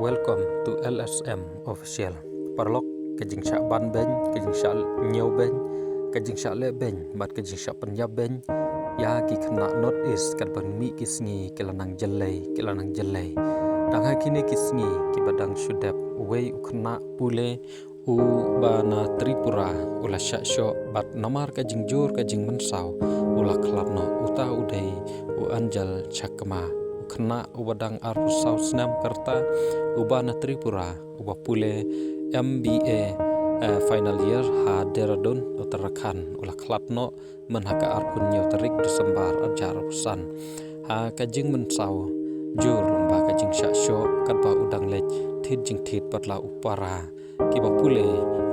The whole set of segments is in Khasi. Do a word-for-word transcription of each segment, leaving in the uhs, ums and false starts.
Welcome to L S M Official. Paralok, ka jingshah ban beiñ, ka jingshah ñiew beiñ, ka jingshah leh beiñ bad ka jingshah pynïap beiñ ïa ki khynnah North East katba mih ki sngi ki la nang jyllei, ki la nang jyllei. Dang ha kine ki sngi kiba dang shu dep, uwei u khynnah pule uba na Tripura u la shah shoh bad namar ka jingjur ka jingmynsaw u la khlad noh. Uta u dei u Angel Chakma, u khynnah uba dang arphew saw snem ka rta, uba na Tripura, uba pule M B A, eh, final year ha Dehradun, Uttarakhand. U la khlad noh mynha ka arphew hynñiew tarik December arhajar arphew san. Ha ka jingmynsaw jur lyngba ka jingshah shoh katba u dang leit thied jingthied bad la u para kiba pule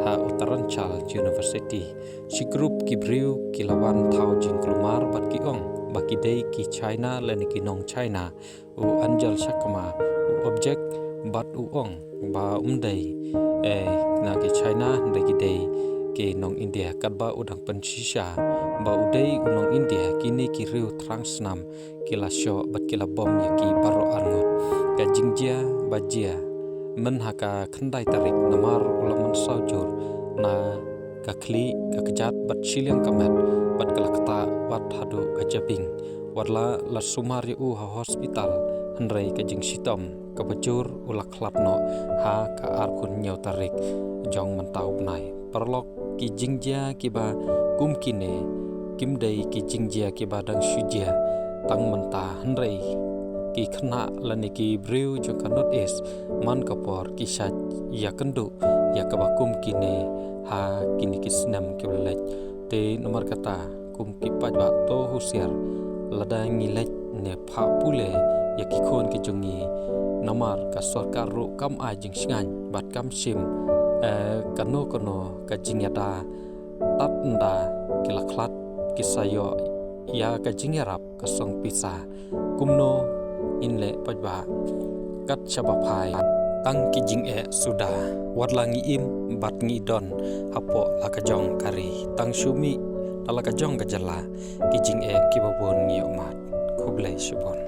ha Uttaranchal University. Shi group ki briew ki la wan thaw jingkulmar bad ki ong ba ki dei ki China lane ki nong China. U Angel Chakma u object bad u ong ba um dei, eh, na ki China, hynrei ki dei ki nong India, katba u dang pynshisha ba u dei u nong India. Kine ki riew thrang snam ki la shoh bad ki la bom ïa ki baroh arngut. Ka jingjia ba jia mynha ka khyndai tarik namar u la mynsaw jur na ka khlieh, ka kjat bad shiliang ka met bad ka la ktah wat haduh ka jabieng. Wat la la sumar ïa u ha hospital, hynrei ka jingshitom kaba jur u la khlad noh ha ka arphew hynñiew tarik jong mynta u bnai. Paralok, ki jingjia kiba kum kine kim dei ki jingjia kiba dang shu jia tang mynta, hynrei ki khynnah lane ki briew jong ka North East man ka por ki shait ïakynduh ïa kaba kum kine ha kine ki snem kiba la leit. Te namar kata, kum ki paidbah, to husiar lada ngi leit ne phah pule ïa ki khun ki jong ngi, namar ka sorkar ruh kam ai jingshngaiñ bad kam shim, eh, kano kano ka jingïada. Tad ynda ki la khlad ki sa ïoh ïa ka jingïarap ka song pisa. Kumno ngin leh paidbah? Kat shaba phai tang ki jingeh suda. Wat la ngi im bad ngi don hapoh la ka jong ka ri, tang shu mih na la ka jong ka jylla, ki jingeh kiba bun ngi ïoh mad. Khublei shibun.